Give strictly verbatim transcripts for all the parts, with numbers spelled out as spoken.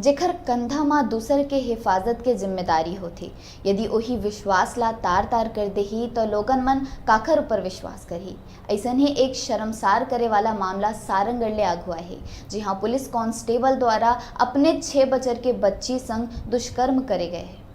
जेखर कंधा म दूसर के हिफाजत के जिम्मेदारी होथे। यदि ओही विश्वास ला तार-तार कर देही, त लोगन मन काखर ऊपर विश्वास करही? अइसन ही एक शर्मसार करे वाला मामला सारंगढ़ ले आघू आए हे, जिहां पुलिस कांस्टेबल द्वारा अपने छह बछर के बच्ची संग दुष्कर्म करे गए हे।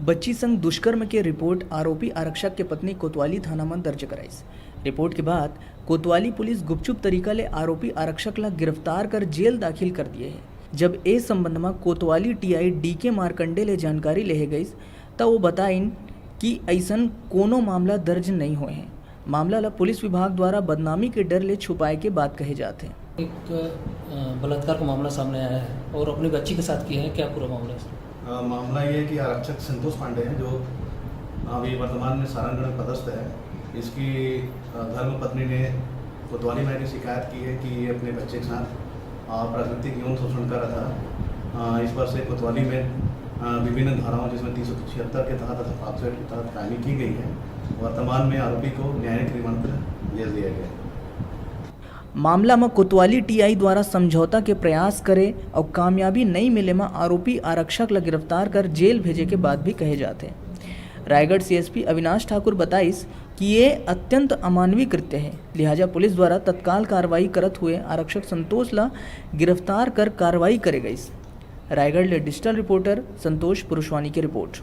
बच्ची संग दुष्कर्म के रिपोर्ट आरोपी आरक्षक के पत्नी कोतवाली थाना म दर्ज कराइस। रिपोर्ट के बाद कोतवाली पुलिस गुपचुप तरीका ले आरोपी आरक्षक ला गिरफ्तार कर जेल दाखिल कर दिए हे। जब ए संबंध म कोतवाली टीआई डीके मार्कंडे ले जानकारी लेहे गइस, त वो बताइन कि अइसन कोनो मामला दर्ज नइ होए हे। मामला ला पुलिस विभाग द्वारा बदनामी के डर ले छुपाए के बात कहे जात हे। एक, अ, बलात्कार का मामला सामने आया है और अपनी बच्ची के साथ किया है, क्या पूरा मामला है सर? अ, मामला ये है कि आरक्षक संतोष पांडे हैं, जो अभी वर्तमान में सारंगढ़ में पदस्थ है। इसकी, अ, धर्म पत्नी ने कोतवाली में आके शिकायत की है कि ये अपने बच्चे के साथ, अ, प्राकृतिक यौन शोषण कर रहा था। अ, इस पर से कोतवाली में, अ, विभिन्न धाराओं, जिसमें तीन सौ छिहत्तर के तहत तथा पॉक्सो एक्ट के तहत कार्रवाई की गई है। वर्तमान में आरोपी को न्यायिक रिमांड पर भेज दिया गया है। मामला म कोतवाली टीआई द्वारा समझौता के प्रयास करे अउ कामयाबी नइ मिले म आरोपी आरक्षक ल गिरफ्तार कर जेल भेजे के बात भी कहे जात हे। रायगढ़ सीएसपी अविनाश ठाकुर बताइस कि ये अत्यंत अमानवीय कृत्य हे, लिहाजा पुलिस द्वारा तत्काल कार्रवाई करत हुए आरक्षक संतोष ल गिरफ्तार कर कार्रवाई करे गइस। रायगढ़ ले डिजिटल रिपोर्टर संतोष पुरुषवानी की रिपोर्ट।